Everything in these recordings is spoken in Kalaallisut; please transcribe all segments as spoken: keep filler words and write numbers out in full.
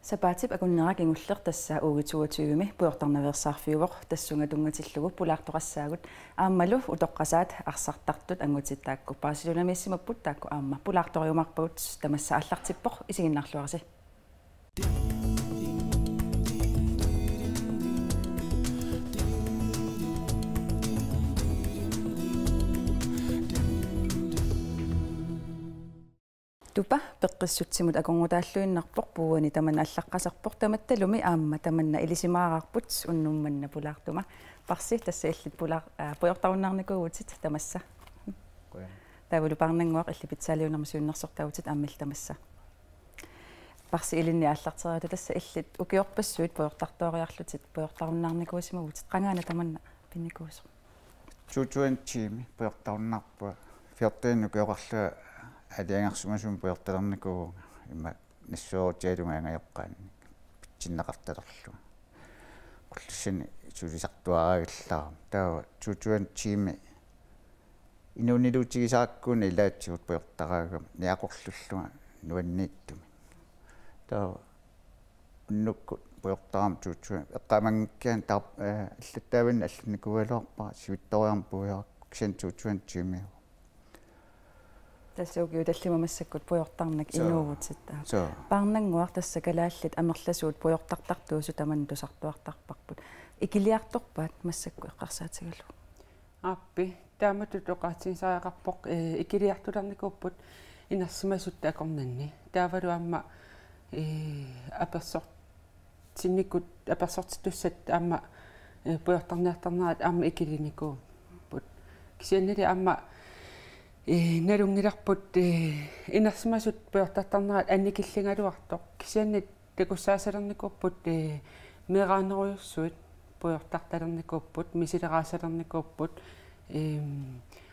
Sapaatip akunnera kingulleq tassa uge toogtyvemi pujortarnaveersaarfiuvoq, tassunga tunngatillugu pulaartoqassaagut aammalu utoqqasaat arsartartut angutit taakku Barcelonamiissimapput taakku aamma pulaartoriumaarpagut. Tamassa aallartippoq, isiginnaarluarisi. Tupa peqqissutsimut akornutaalluinnarpoq, puuani tamanna allaqqasarpoq, tamattalumi aamma tamanna ilisimaararput unnuk manna pulaartuma. Parsi, tassa illit pulaar-, aa, pujortarunnaarnikuuvutit tamassa. Qujan. Taavalu Paarnannguaq, illit pitsaaliuinermi siunnersortaavutit aamma illit tamassa. Parsi, ilinni aallarteriarluta, tassa illit ukiorpassuit pujortartooriarlutit pujortarunnaarnikuusimavutit, qangaana tamanna pinnikuusoq? Two twenty-mi pujortarunnaarpunga, fjorten ukioqarlunga aalajangersimasumik pujortalernikuuvunga, ima nassuerutigalunga angajoqqaannik pitsinneqartalerlunga. Qullussani sulisartuaarallarama. Taava two twenty-mi inuuniluutigisarakkit ilaatigut pujortaraagama niaqorlullunga nuanniittumik. Taava unnukkut pujortarama two twenty, eqqaamanngikkiga tar-, eh, allattaavinni allannikuugaluarpara, sivitsorujummik puigorakkit, kisianni two twenty-mi. Tassa ukiut tallimat massakkut pujortarnak. Soo. Inuuvutit. Soo. Paarnannguaq, tassa kalaallit amerlasuut pujortartartuusut tamanna tusartuartarparput. Ikiliartorpaat massakkut eqqarsaatigalugu? Aappi, taamatut oqaatigisariaqarpoq, eh, ikiliartulernikuupput inersimasut akornanni. Taavalu aamma, eh, apersortinnikut, apersortittussat aamma, eh, pujortarniartarnerat aamma ikilinikuupput. Kisiannili aamma, eh, nalunngilarput, eh, inersimasut pujortartarnerat annikilligaluartoq. Kisianni takussaasalernikuupput, eh, meeraanerujussuit pujortartalernikuupput, misileraasalernikuupput, ehm,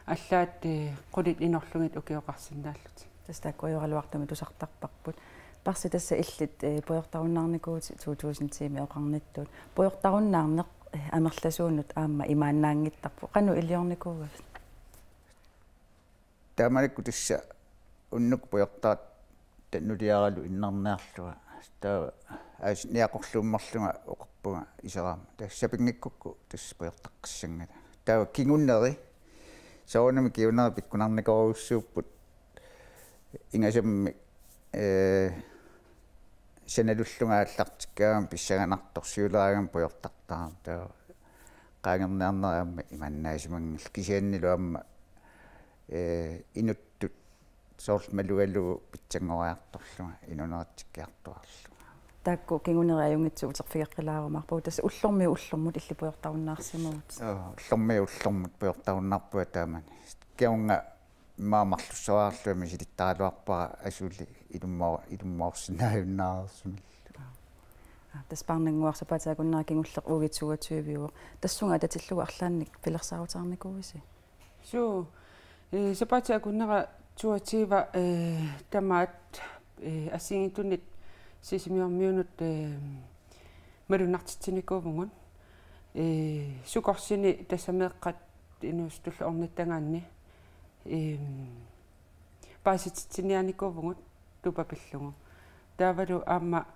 allaat, eh, qulit inorlugit ukioqarsinnaallutik. Tassa taakku ajoraluartumik tusartarparput. Parsi, tassa illit, eh, pujortarunnaarnikuuvutit two thousand-imi oqarnittut. Pujortarunnaarneq, eh, amerlasuunut aamma imaannaanngittarpoq. Qanoq iliornikuugavit? Taamanikkut tassa unnuk pujortaratta nuliaralu innarniarlunga. Taava aasiit niaqorluummerlunga oqarpunga iserama: Tassa sapinngikkukku tassa pujortaqqissanngilanga. Taava kinguneri, soorunami kinguneri pikkunarnikorujussuupput, ingasammik, eh, sanalullunga aallartikkaangama pissanganartorsiuleraangama pujortartarama. Taava qaangerniarneri aamma imaannaasimanngillat, kisiannili aamma, eh, inuttut soorlu malugalugu pitsanngoriartorlunga inuuneritsikkiartuaarlunga. Taakku kinguneri ajunngitsut uterfigeqqilaarumaarpagut, tassa ullormiit ullormut illit pujortarunnaarsimavutit. Joo, ullormiit ullormut pujortarunnaarpunga taamani. Kingorna immaqa marlussoriarlunga misilittaraluarpara asuli ilummo-, ilummoorsinnaajunnaarersunillu. Aa, tassa Paarnannguaq, sapaatip akunnera kingulleq uge toogtyve-uvoq. Tassunga atatillugu arlaannik pilersaaruteqarnikuuisi? Suu, eh, sapaatip akunnera toogtyve, eh, tamaat, eh, assigiinngitsunit Sisimiormiunut, eh, malunnartitsinikuuvugut. Eh, Sukorsini, tassa meeqqat inuusuttullu ornittagaanni, eh, paasititsiniaanikuuvugut Tupa pillugu. Taavalu aamma,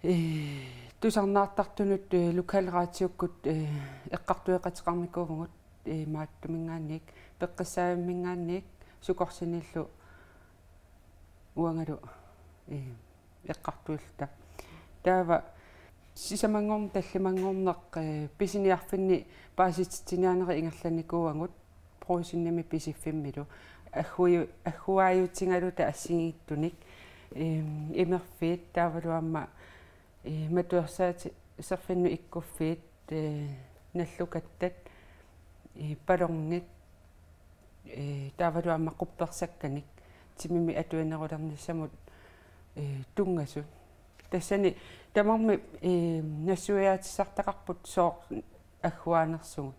eh, tusarnaartartunut, eh, lokalradiokkut, eh, eqqartueqateqarnikuuvugut, eh, Maattuminngaanniit, Peqqissaavimminngaanniit, Sukorsinillu uangalu, eh, eqqartuilluta. Taava sisamanngorneq tallimanngorneq, eh, pisiniarfinni paasititsiniaanerit ingerlannikuuagut, Brugsenimi Pisiffimmilu. Agguaju-, agguaajutigaluta assigiinngitsunik, eh, imerfiit taavalu aamma, eh, matuersaati-, serfinnut ikkuffiit, eh, nallukattat, eh, ballonit, eh, taavalu aamma quppersakkanik timimik atuinerulernissamut, eh, tunngasut. Tassani tamarmik, eh, nassuiaatissartaqarput sooq agguaanersugut.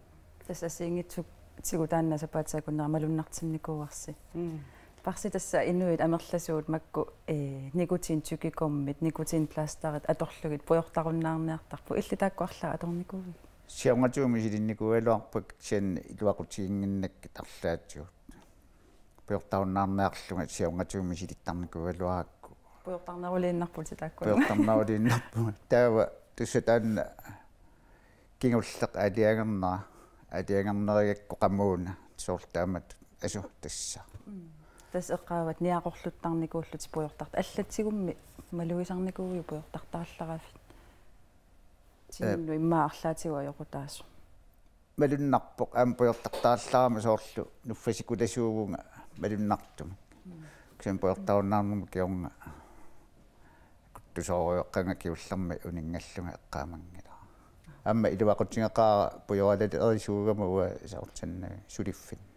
Tassa assigiinngitsutsigut taanna sapaatip akunnera malunnartinnikuuarsi. Mm. Parsi, tassa inuit amerlasuut makku, eh, nikotintyggegummiit, nikotinplasterit atorlugit pujortarunnaarniartarput. Illit taakku arlaat atornikuuigit? Siornatigut misilinnikuugaluarpakka, kisianni iluaqutiginnginnakkit arlaatigut. Pujortarunnaarniarlunga siornatigut misilittarnikuugaluarakku Pujortarneruliinnarputit taakku. Pujortarneruliinnarpunga. Taava tassa taanna kingulleq aalajangerna-, aalajangernerigakku qamuuna soorlu taamatut asu tassa. Mm. Tassa eqqaavat niaqorluttarnikuullutit pujortart-, allatsigummi malugisarnikuuiuk pujortartarallaravit. Tigunnut immaqa arlaatigut ajoqutaasoq. Malunnarpoq aamma pujortartarallarama soorlu nuffasikulasuuvunga malunnartumik. Mm. Kisianni pujortarunnaarnerma kingorna kuttusoorujoqqanga kingullermi uninngallunga eqqaamanngilara. Aamma iluaqutigeqaara pujoralerisuugama uanga soorlu sanna suliffinni.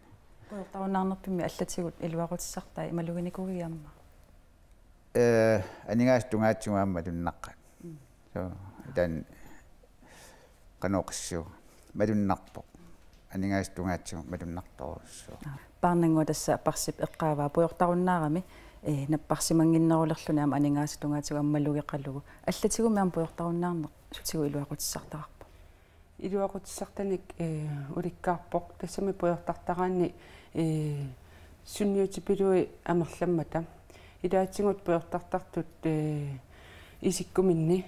Pujortarunnaarnerpimmi allatigut iluaqutissartai maluginikuuiuk aamma? Eh, aningaasat tungaatigut aamma malunnaqaat. Mm. So, taanna qanoq oqassuunga. Malunnarpoq. Aningaasat tungaatigut malunnartorujussuuvoq. Aa, Paarnannguaq tassa Parsip eqqaavaa pujortarunnaarami, eh, napparsimannginnerulerluni aamma aningaasat tungaatigut aamma malugeqalugu. Allatigummi aamma pujortarunnaarneq sutigut iluaqutissartaqarpoq? Iluaqutissartanik, eh, ulikkaarpoq. Tassami pujortartaraanni, eh, sunniutipilui amerlammata. Ilaatigut pujortartartut, eh, isikkuminni,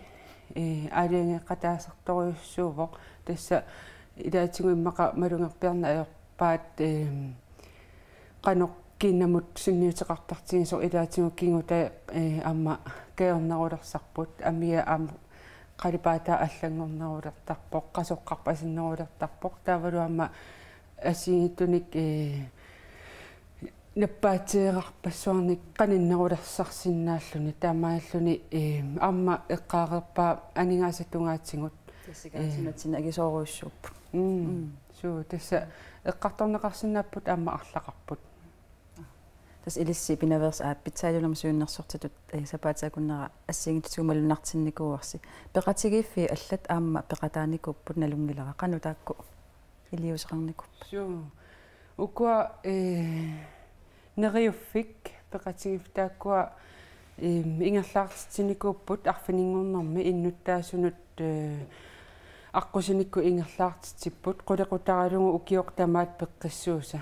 eh, aalajangeeqataasertorujussuuvoq. Tassa ilaatigut immaqa malugerpiarneq ajorpaat, eh, qanoq kiinnamut sunniuteqartartigisoq, ilaatigut kingutai, eh, aamma kajornerulersarput, amia aamma qalipaataa allanngornerulertarpoq, qasoqqarpoq asannerulertarpoq, taavalu aamma assigiinngitsunik, eh, nappaateerarpassuarnik qaninnerulersarsinnaalluni, taamaalilluni, eh, aamma eqqaareerpaa aningaasat tungaatigut. Tassa, eh, kaatsunaatsinni akisoorujussuupput. Mm. Mm. Suu, tassa eqqartorneqarsinnaapput aamma arlaqarput. Tassa ilissi pinaveersaat aap pitsaalluunniit siunnersortitut, eh, sapaatip akunnera assigiinngitsutigut malunnartinnikuuarsi. Peqatigiiffiit allat aamma peqataanikuupput nalunngilara. Qanoq taakku iliuuseqarnikuupput? Suu. Ukua, eh, Neriuffik peqatigiiffik taakkua, eh, ingerlaartitsinikuupput arfininngornermi innuttaasunut, eh, aqqusinikkut ingerlaartitsipput qulequtaralugu ukioq tamaat peqqissuusa.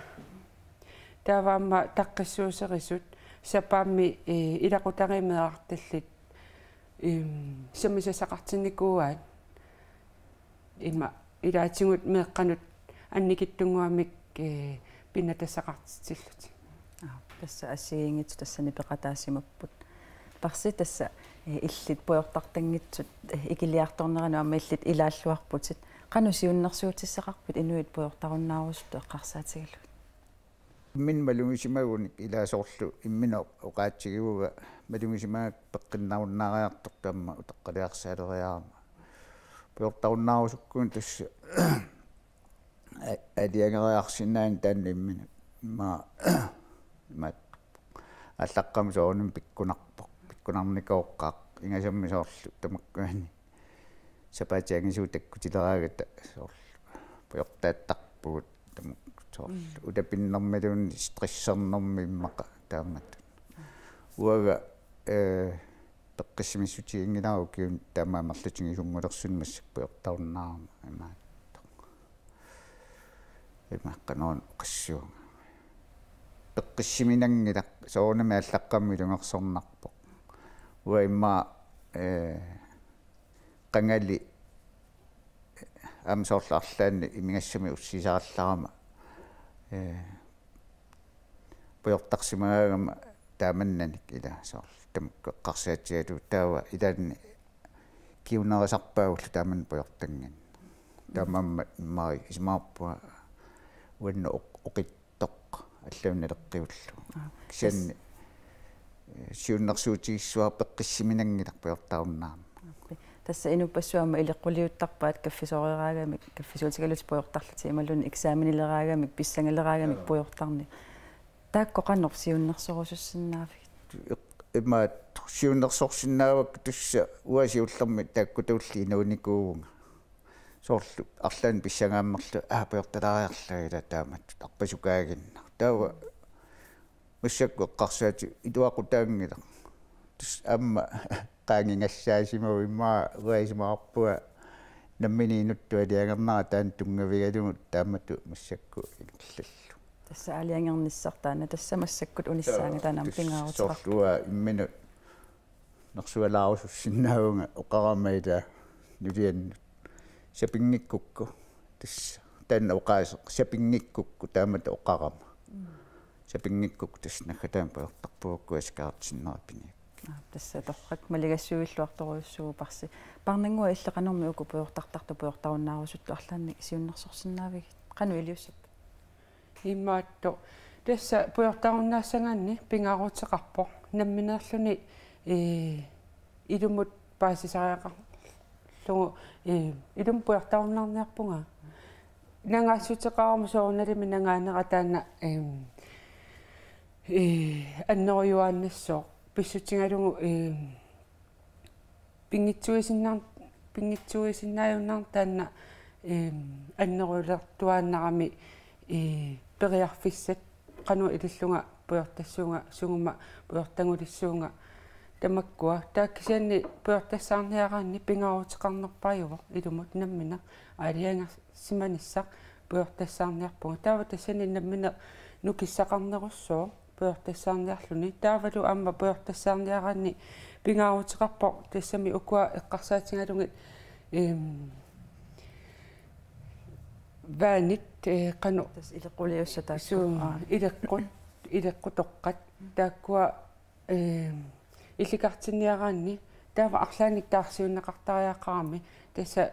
Taava aamma taqqissuuserisut sapaammi, eh, ilaqutariit meerartallit, eh, sammisassaqartinnikuuaat. Ima ilaatigut meeqqanut annikitsunnguamik, eh, pinnattassaqartitsillutik. Aa, tassa assigiinngitsut tassani peqataasimapput. Parsi tassa, eh, illit pujortartanngitsut, eh, ikiliartorneranut aamma illit ilaalluarputit. Qanoq siunnersuutissaqarpit inuit pujortarunnaarusutut eqqarsaatigalugit? Imminut malugisimagunik ilaa soorlu imminut oqaatigivunga malugisimagakku peqqinnarunnaariartortut aamma utoqqaliarsaaleriarama. Pujortarunnaarusukkunik tassa a-, aalajangeeriarsinnaaneq taanna imminut. Ima, ima aallaqqaammut soorunami pikkunarpoq. Pikkunarnikooqqaaq ingasammi soorlu tamakkuani. Sapaatip angisuut takkutileraangata soorlu pujortaattarpugut tamakku soorlu. Mm. Utapinnermiluunniit stressernermi immaqa taamatut. Uanga, eh, peqqissimissutiginngilara ukiuni taama amerlatigisunngulersuni massakkut pujortarunnaarama imaattoq. Ima qanoq oqassuunga. Peqqissiminanngilaq soorunami aallaqqaammut ilungersornarpoq. Uanga immaqa, eh, qangali aamma soorlu arlaanni imigassamik ussisarallarama, eh, pujortarsimagaangama taamannanik ilaa soorlu tamakku eqqarsaatigalugu taava ilaanni kingunerisarpaagullu taamannak pujortannginneq. Taamaammat immaqa isumaqarpunga uannut oq-, oqit- toq allanut naleqqiullugu. Aa, kisianni, tassa, eh, siunnersuutigissuara peqqissiminanngilaq pujortarunnaarama. Aappi. Tassa inuppassuit aamma ileqquliuttarpaat kaffisooreeraagamik, kaffisuutigalutit pujortarlutit imaluunniit eksamenileraangamik, pissangaleraangamik, joo, pujortarneq. Taakku qanoq siunnersorusussinnaavigit? Imaat siunnersorsinnaavakka tassa uanga siullermik taakkutulli inuunikuuvunga. Soorlu arlaannik pissangaammerlunga, aa, pujortalaariarlunga ilaa taamatut arpasukaaginnaq. Taava massakkut eqqarsaatigalugu iluaqutaanngilaq. Tassa aamma qaangigassaasimavoq immaqa uanga isumaqarpunga nammineq inuttut aalajangernerat taanna tunngavigalugu taamatut massakkut ingerlallugu. Tassa aalajangernissaq taanna tassa massakkut unissaanga taanna aamma pingaaruteqarpoq. Soorlu uanga imminut nersualaarusussinnaavunga oqarama ila nuliannut sapinngikkukku, tassa taanna oqaaseq, sapinngikkukku taamatut oqarama. Sapinngikkukku tassa naggataani pujortarpugut, uku asikaartinnera piniakkat. Aa, tassa torrak maligassuilluartorujussuuvoq Parsi. Parnannguaq, illit qanormi uku pujortartartut pujortarunnaarusutut arlaannik siunnersorsinnaavigit? Qanoq iliussappat? Imaattoq. Tassa pujortarunnaassagaanni pingaaruteqarpoq. Nammineerluni, ee, ilumut paasisariaqarlugu, ee, ilumut pujortarunnaarniarpunga. Nangaassuteqarama soorunalimi nangaanera taanna, em, ee, annerujuaannassaaq. Pissutigalugu, em, pinngitsuisinnar-, pinngitsuisinnaajunnaarneq taanna, em, annerulertuaannarami, ee, periarfissat, qanoq ilillunga pujortassuunga, suguma pujortagulissuunga, tamakkua. Taava kisianni pujortassaarniaraanni pingaaruteqarnerpaavoq ilumut nammineq aalajangersimanissaq pujortassaarniarpunga. Taava tassani nammineq nukissaqarnerussooq pujortassaarniarluni. Taavalu aamma pujortassaarniaraanni pingaaruteqarpoq tassami ukua eqqarsaatigalugit, em, vaanit, ee, qanoq, tassa ileqquliussat taakku. Suu, aa. Ileqqut, ileqqutoqqat taakkua, em, illikartinniaraanni taava arlaannik taarsiunneqartariaqarami, tassa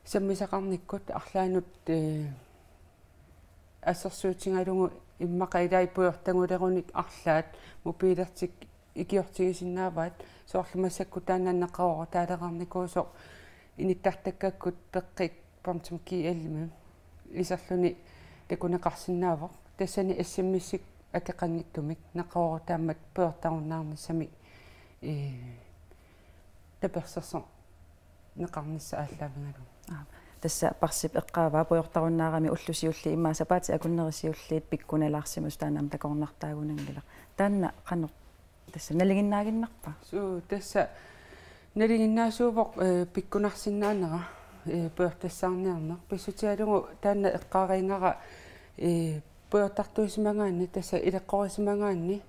sammisaqarnikkut arlaannut, ee, assersuutigalugu immaqa ilai pujortagulerunik arlaat mobilertik ikiortigisinnaavaat, soorlu massakkut taanna neqeroorutaalereernikuusoq inittartakkakkut peqqik punktum G L-imi iserluni takuneqarsinnaavoq. Tassani S M S-ik akeqanngitsumik neqeroorutaammat pujortarunnaarnissamik, ee, tapersersorneqarnissaq aallaavigalugu. Aa, tassa Parsip eqqaavaa pujortarunnaarami ullut siulliit, immaqa sapaatip akunneri siulliit pikkunalaarsimasoq, taanna aamma takornartaagunanngilaq. Taanna qanoq tassa nalinginnaaginnarpa? Suu, tassa nalinginnaasuuvoq, ee, pikkunarsinnaanera, ee, pujortassaarniarneq. Pissutigalugu taanna eqqaariigara, ee, pujortartuusimagaanni, tassa ileqqorisimagaanni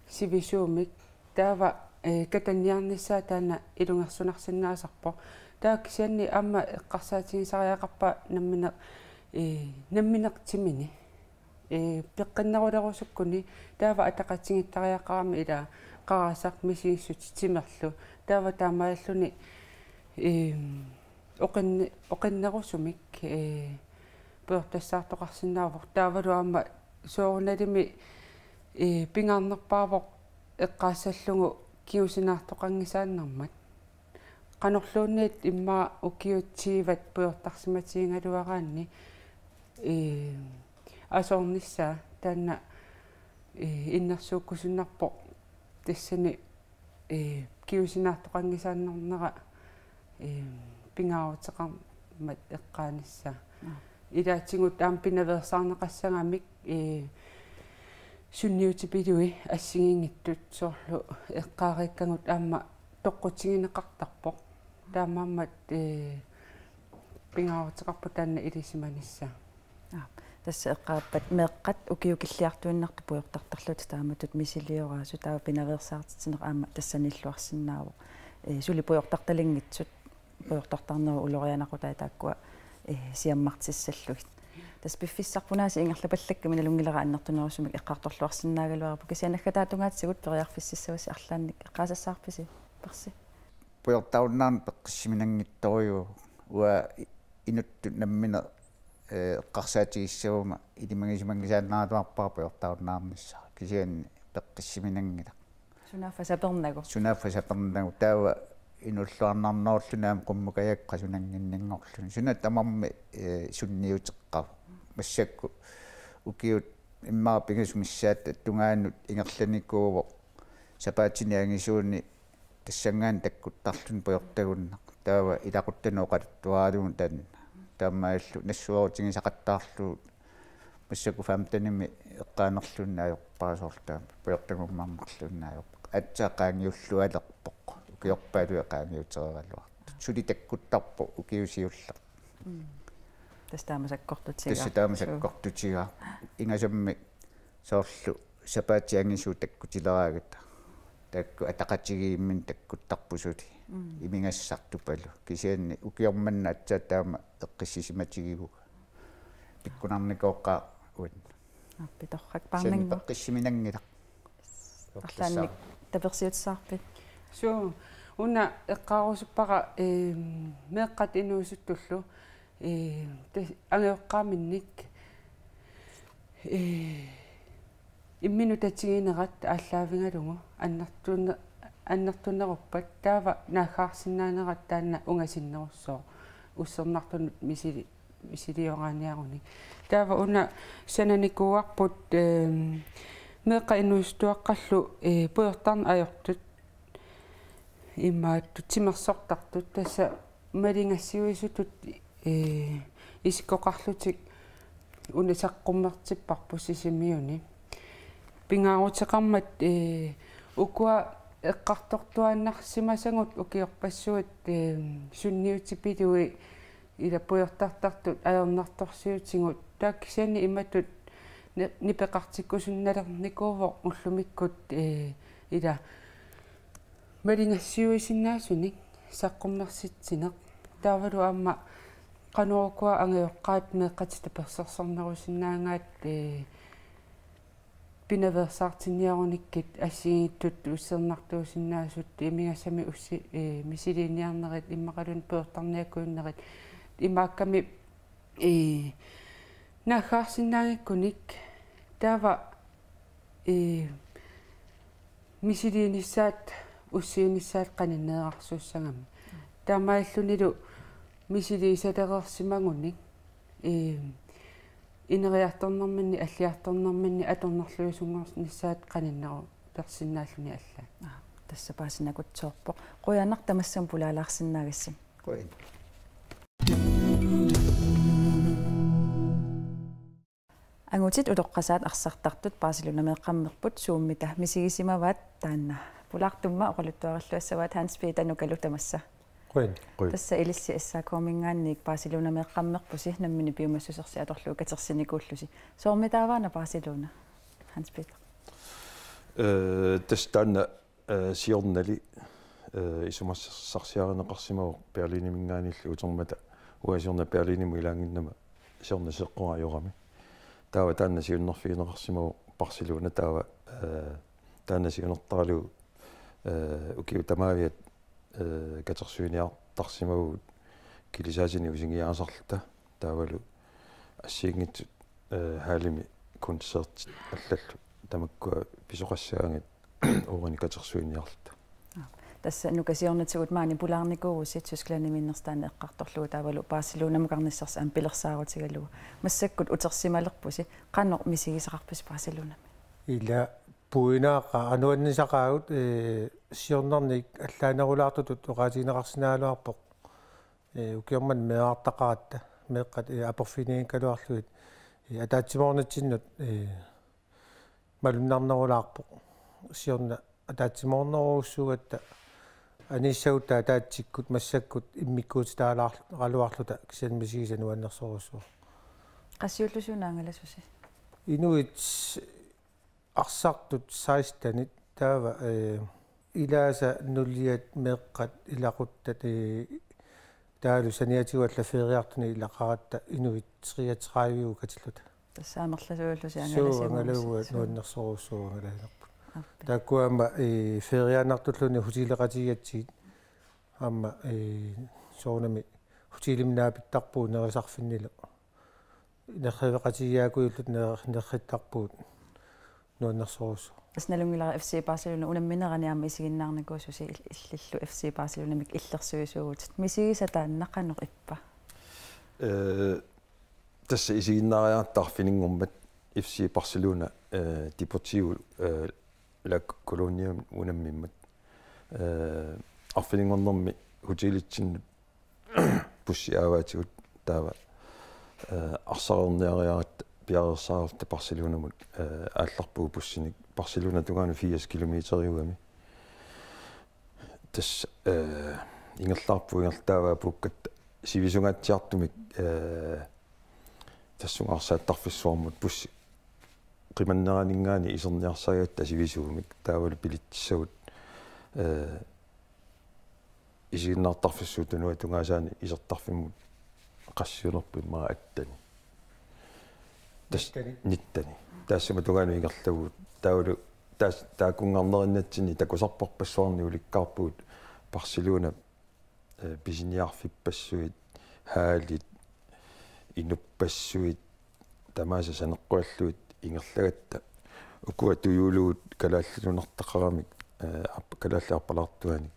sivisuumik, taava, ee, katanniarnissaa taanna ilungersunarsinnaasarpoq. Taava kisianni aamma eqqarsaatigisariaqarpara nammineq, ee, nammineq timini, ee, peqqinnerulerusukkuni taava ataqatigiittariaqarami ila qarasaq, misigissutit, timerlu. Taava taamaalilluni, ee, oqinne-, oqinnerusumik, ee, pujortassaartoqarsinnaavoq. Taavalu aamma soorunalimi, ee, pingaarnerpaavoq eqqaassallugu kingusinaartoqanngisaannarmat. Qanorluunniit immaqa ukiut tyvet pujortarsimatigigaluaraanni, ee, asoornissaa taanna, ee, innersuukkusunnarpoq tassani, ee, kingusinaartoqanngisaannarnera, ee, pingaaruteqarmat eqqaanissaa. Aa. Ilaatigut aamma pinaveersaarneqassagamik, ee, sunniutipilui assigiinngitsut, soorlu eqqaariikkagut aamma toqqutigineqartarpoq. Taamaammat, ee, pingaaruteqarpoq taanna ilisimanissaa. Aa, tassa eqqaappat meeqqat ukiukilliartuinnartut pujortartarlutik taamatut misilioraasut, taava pinaveersaartitsineq aamma tassanilluarsinnaavoq. Ee, suli pujortartalinngitsut, pujortartarnerup ulorianaqutai taakkua, ee, siammartissallugit. Tassa piffissarput aasiit ingerlapallakka, nalunngilara annertunerusumik eqqartorluarsinnaagaluarparput, kisianni naggataata tungaatigut periarfississavasi arlaannik eqqaasassaarpisi, Parsi? Pujortarunnaarneq peqqissiminanngitsorujuuvoq. Uanga inuttut nammineq, ee, eqqarsaatigissaguma ilimagisimanngisaannaraluarpara pujortarunnaarnissara. Kisianni peqqissiminanngilaq. Sunaaffa sapernagu. Sunaaffa sapernagu. Taava inuulluarnarnerulluni aamma qummukajaakku qasunannginninngorluni. Suna tamarmi, ee, sunniuteqqavoq. Massakkut ukiut immaqa pingasut missaata tungaanut ingerlanikuuvoq sapaatini angisuuni tassanngaannaq takkuttarluni pujortagunneq. Taava ilaquttanut oqaluttuaralugu taanna. Taamaalillutik nassuerutigisaqattaarlugu massakkut femtenimi eqqaanerluunniit ajorpara, soorlu taama pujortagummarnerluunniit ajorpara. Aatsaat qaangiullualerpoq. Ukiorpaaluit qaangiutereeraluartut. Suli takkuttarpoq ukiut siulleq. Mm. Tassa taama sakkortutigaaq. Tassa taama sakkortutigaaq. Ingasammik soorlu sapaatip angisuut takkutileraangata. Taakku ataqatigiimminni takkuttarput suli. Mm. Imigassartupalu. Kisianni ukioq manna aatsaat taama eqqissisimatigivugut. Pikkunarnikooqaat uani. Aappi torrak. Kisianni paarnanngu- peqqissiminanngilaq. Arlaannik tapersiutissavarpit? Suu, una eqqaarusuppara, ehm, meeqqat inuusuttullu, ehm, tas-, angajoqqaaminnik, eh, imminut tatiginerat aallaavigalugu annertunne-, annertuneruppat taava naaggaarsinnaanerat taanna ungasinnerussooq ussernartunut misili-, misilioraaniarunik. Taava una sananikuuarput, ehm, meeqqat inuusuttuaqqallu, eh, pujortarneq ajortut imaattoq timersortartut tassa maligassiuisutut, eh, isikkoqarlutik una saqqummertipparput Sisimiuni. Pingaaruteqarmat, eh, ukua eqqartortuaannarsimasagut ukiorpassuit, eh, sunniutipilui ila pujortartartut ajornartorsiutigut taakku kisianni imatut ni-, nipeqartikkusunnalernikuuvoq ullumikkut, eh, ila maligassiuisinnaasunik saqqummersitsineq. Taavalu aamma qanoq ukua angajoqqaat meeqqatik tapersersornerusinnaagaat, eh, pinaveersaartinniarunikkit assigiinngitsut ussernartuusinnaasut imigassamik ussi-, eh, misiliiniarnerit immaqaluunniit pujortarniakujunnerit imaakkami, eh, naaggaarsinnaanngikkunik taava, eh, misiliinissaat ussiinissaat qaninneerarsuussagami. Taamaalillunilu misiliisalereersimagunik, eh, ineriartornerminni, alliartornerminni atornerluisunngornissaat qaninnerulersinnaalluni allaat. Aa, tassa paasinakutsoorpoq. Qujanaq tamassamut pulaalaarsinnaagassi. Qujan. Angutit utoqqasaat arsartartut Barcelonameeqqammerput Zoomita misigisimavaat taanna. Pulaartumma oqaluttuarilluassavaat Hans Peter Nukalu tamassa. Qujan. Qujan. Tassa ilissi S A K-minngaanniit Barcelonameeqqammerpusi nammineq piumassusersi atorlugu katersinikuullusi. Soormitaava una Barcelona, Hans Peter? Eh, tassa taanna, eh, siornali, eh, isumassarsiarineqarsimavoq Berliniminngaanniilli utermata uanga siorna Berlinimut ilaannginnama siorna seeqqoq ajorami. Taava taanna siunnerfigineqarsimavoq Barcelona taava, eh, taanna siunertaralugu, eh, ukiut tamaaviat, eh, katersuiniartarsimavugut kilisaasinik usingiaasarluta taavalu assigiinngitsut, eh, hallimi koncertit allallu tamakkua pisoqassagaangat uani katersuiniarluta. Tassa Nuka siornatigut maani pulaarnikuuvusi Tysklandimiinnersi taanna eqqartorlugu taavalu Barcelonamukarnissarsi aamma pilersaarutigalugu. Massakkut utersimalerpusi, qanoq misigisaqarpisi Barcelonami? Ila puinaaqa anuannisaqaagut, eh, siornarnik allaanerulaartutut oqaatigineqarsinnaagaluarpoq. Eh, ukioq manna meerartaqaratta, meeqqat, eh, aporfiginiikkaluarlugit, eh, ataatsimoornitsinnut, eh, malunnarnerulaarpoq. Siorna ataatsimoornerujussuugatta aniissagutta ataatsikkut massakkut immikkuutitaalaar-, -raluarluta kisianni misigisaq nuannersorujussuuvoq. Qassit ullusi una angalasusi? Inuit arsartut sekstenit taava, eh, ilaasa nuliat meeqqat ilaquttat, eh, taavalu saniatigut allat feriartunik ilaqaratta inuit treogtredive katilluta. Tassa amerlasuullusi. Suu, angalasimagusi. Angalaua. Suu. Nuannersorujussuuvoq angalasilerput. Aappi. Taakkua aamma, eh, feriaannartulluunniit hotelleqatigigatsigit aamma, eh, soorunami hotelimi naapittarpugut nerisarfinnilu. Nerriveqatigiaakujulluta ner-, nerrittarpugut nuannersorujussuuvoq. Tassa nalunngilara F C Barcelona unamminerani aamma isiginnaarnikuususi il-, illillu F C Barcelonamik illersuisuuvutit. Misigisaq taanna qanoq ippa? Eh, tassa isiginnaariaratta arfininngormat F C Barcelona, eh, Deportivo, eh, La Coruña unammimmat. Eh, arfininngornermi hotellitsinnut bussi aavaatigut taava, eh, arsareerniariaratta piareersaarluta Barcelonamut, eh, aallarpugut bussinik Barcelona tungaanut firs kilometeriugami. Tassa, eh, ingerlaarpugut ingerlaavaa puukkatta sivisungaatsiartumik, eh, tassunga arsaattarfissuarmut bussi qimanneraninngaanniit iserniarsarigatta sivisuumik taavalu bilitsissagut Eh, isiginnaartarfissuup tunuata tungaasaanik isertarfimmut qassiunerput immaqa atteni. Tas-, nitteni. Nitteni. Taassuma tungaanut ingerlavugut. Taavalu taas-, taakkunngarnerinnatsinni takusarparpassuarnik ulikkaarpugut Barcelona, eh, pisiniarfippassuit, haalit, inuppassuit, tamaasa saneqqujallugit ingerlagatta. Ukua tujuulugut kalaallit nunartaqaramik, eh, ap-, kalaallit arpalaartuanik.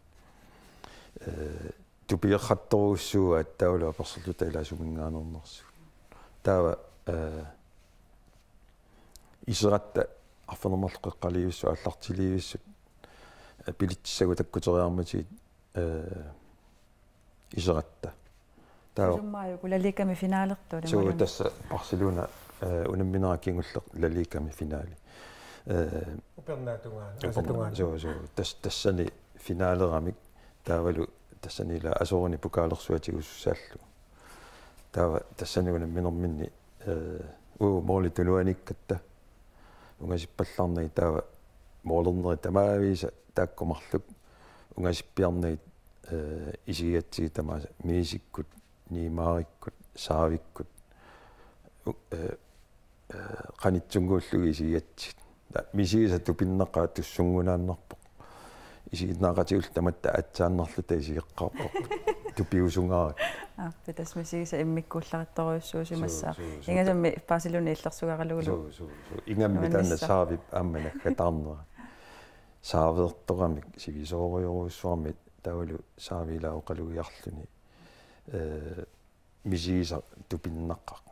Eh, tupigeqqattorujussuuaat taavalu apersorluta ilaa suminngaanneernersugut. Taava, eh, iseratta arfineq-marluk qeqqaliivissut aallartiliivissut, eh, bilitsissagut takkuteriarmatigit, eh, iseratta. Taava summaaju La Ligami finalertoq suu, tassa Barcelona, eh, unamminerata kingulleq La Ligami finale. Eh, Upernaap tungaanut, uperna-, aasap tungaanut. Suu, suu. Tas-, tassani finaleramik taavalu tassani ila asooruni pokaalersuaq tigusussaallugu. Taava tassani unamminerminni, eh, uu, måli tunuaniikkatta ungasippallaarnagit taava målerneri tamaviisa taakku marluk ungasippiarnagit, eh, isigigatsigit tamaasa Messikkut, Neymarikkut, Xavikkut. U-, eh, eh, qanitsunnguullugit isigigatsigit. Ta-, misigisaq tupinnaqaaq, tussunngunaannarpoq. Isiginnaaqatigullu tamatta aatsaannarluta isigeqqaarparput. Tupiusungaarakku. Aap, tassa misigisaq immikkuullarissorujussuusimassaaq. Suu, suu, suu. Ingasammik Barcelona illersugaralugulu. Suu, suu, suu. Ingammik taanna nuannissaa. Xavip aamma naggataarnera. Xavertoramik sivisoorujorujussuarmik taavalu Xavi ilaa oqalugiarluni. Eh, misigisaq tupinnaqaaq.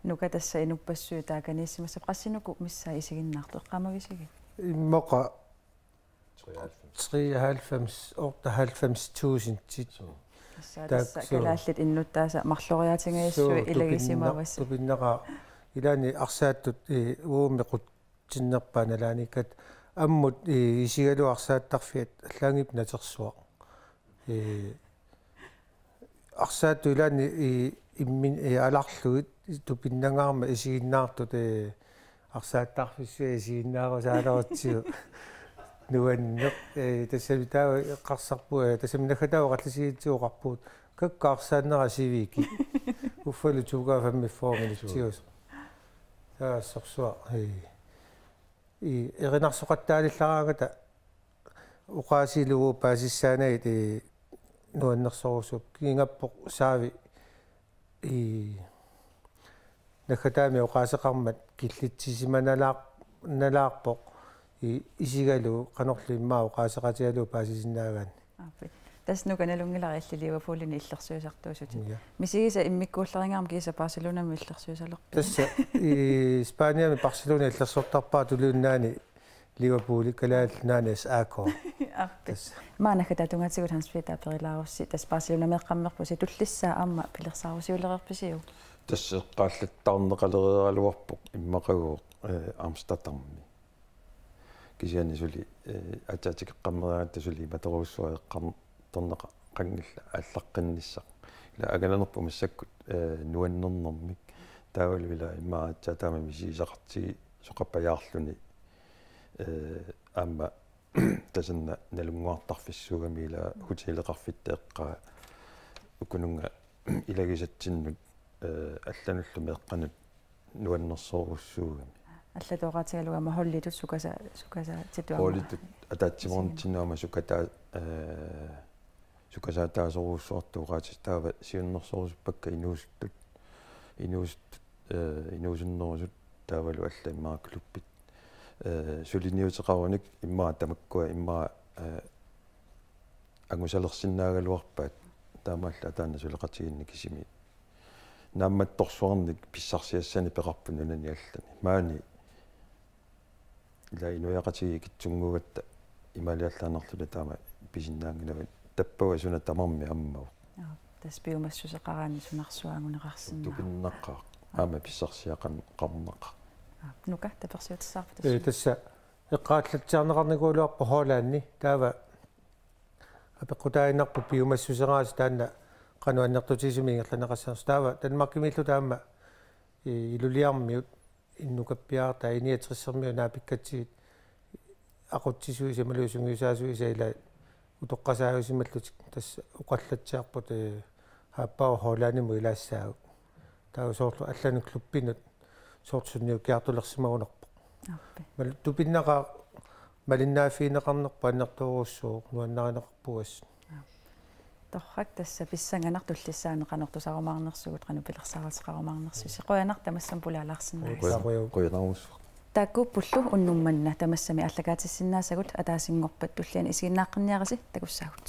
Nuka, tassa inuppassuit taakaniissimassappat, qassinukua missaa isiginnaartut, eqqaamavisigit? Immaqa treoghalvfems, otteoghalvfems tusindit. Suu. Tassa, taak-, tassa suu. Kalaallit innuttaasa marloriaatingajassuit. Suu, tupinna-, ilagisimavassi. Tupinnaqaaq. Ilaanni arsaattut, eh, uumi qut-, tinnerpaat nalaaniikkatta ammut, eh, isigalugu arsaattarfiat allaanngippat natersuaq. Eh, arsaattut ilaanni, eh, imminnut, eh, alarlugit tupinnangaarmat isiginnaartut, eh, arsaattarfissuit isiginnaarusaalerutsigit nuanneq, eh, tassami taava eqqarsarput, eh, tassami naggataavoq oqallisigigatsigu oqarpugut: Kakkaak arsaannera sivikik. Uffalu tuugaa femogfyrre minuttiusoq. Taava assorsuaq, eh. I erinarsoqattaalillaraangata oqaasiillu paasissaanagit, i nuannersorujussuupput. Kingappoq Xavi, i naggataamik oqaaseqarmat killitsisimanaalaar-, -naalaarpoq, i isigalugu qanorlu immaqa oqaaseqatigalugu paasisinnaagaanni. Aappi. Tassa Nuka, nalunngilara illit Liverpoolimi illersuisartuusutit. Ja. Misigisaq immikkuullerinngaarmat kiisa Barcelonami illersuisalerpit? Tassa i Spaniami Barcelona illersortarpara, tuluit nunaanni Liverpooli, Kalaallit Nunaanni S A K. Aappi. Tassa. Maannakkut taava tungaatigut Hans Peter aperilaarussi, tassa Barcelonameeqqammerpusi, tullissaa aamma pilersaarusiulereerpisiuk? Tassa eqqaallattaarneqalereeraluarpoq immaqagu, eh, Amsterdamimi. Kisianni suli, eh, aatsaat tikeqqammeriaratta suli imatorujussuaq eqqartorneqanngilaq aallaqqinnissaa. Ila angalanerput massakkut, eh, nuannernermik. Taavalu ila immaqa aatsaat taama misigisaqartigisoqapajaarluni, eh, aamma tasanna nalunnguartarfissuugami ila hotelleqarfitta eqqaa ukununnga ilagisatsinnut, eh, allanullu meeqqanut nuannersorujussuugami. Allatut oqaatigalugu aamma holditut sukasa-, sukasaatitut aamma. Holditut ataatsimoornitsinnut aamma sukataa-, eh, sukasaataasorujussuartut oqaatsit, taava siunnersorusuppakka inuusuttut, inuusuttut, eh, inuusunnerusut taavalu allat immaqa klubbit. Eh, suliniuteqarunik immaqa tamakkua immaqa, eh, angusalersinnaagaluarpaat, taamaallaat taanna suleqatigiinneq kisimi. Naammattorsuarnik pissarsiassanik peqarput nunani allani. Maani ila inuiaqatigiit ikittunnguugatta imaaliallaannarluta taama pisinnaanngilagut, tappavani suna tamarmi ammavoq. Aap, tassa piumassuseqaraanni sunarsuaq anguneqarsinnaavoq. Tupinnaqaaq. Aamma pissarsiaqarn-, qarnaqaaq. Aap, Nuka, tapersiutissaqarpit? Ee, tassa? Tassa eqqaallatsiarneqarnikuugaluarpoq Haalandimi, taava apeqqutaaginnarpoq piumassuseqarasi taanna qanoq annertutigisumik ingerlanneqassanersoq. Taava Danmarkimiilluta aamma, ee, Ilulissarmiut, innukappiaraq taava I niogtresermiut naapikkatsigit aqutsisuisa imaluunniit sungiusaasuisa ilaat utoqqasaajusimallutik tassa oqallatsiarput, eh, aappaa Hollandimut ilaassaagut. Taava soorlu allanut klubbinut soorlu sunniukkiartulersimagunarpoq. Aappi. Mal-, tupinnaqaaq malinnaaffigineqarnerput annertoorujussuuvoq nuannarineqarpoq assut. Torrak, tassa pissanganaq tullissaaneq qanoq tusarumaarnersugut, qanoq pilersaaruteqarumaarnersusi. Qujanaq tamassami pulaalaarsinnaagavit. Qujanaq. Qujanaq. Qujanarujussuaq. Taakkuuppullu unnuk manna tamassami aallakaatissinnaasagut, ataasinngorpat tulliani isiginnaaqqinniarisi, takussaagut.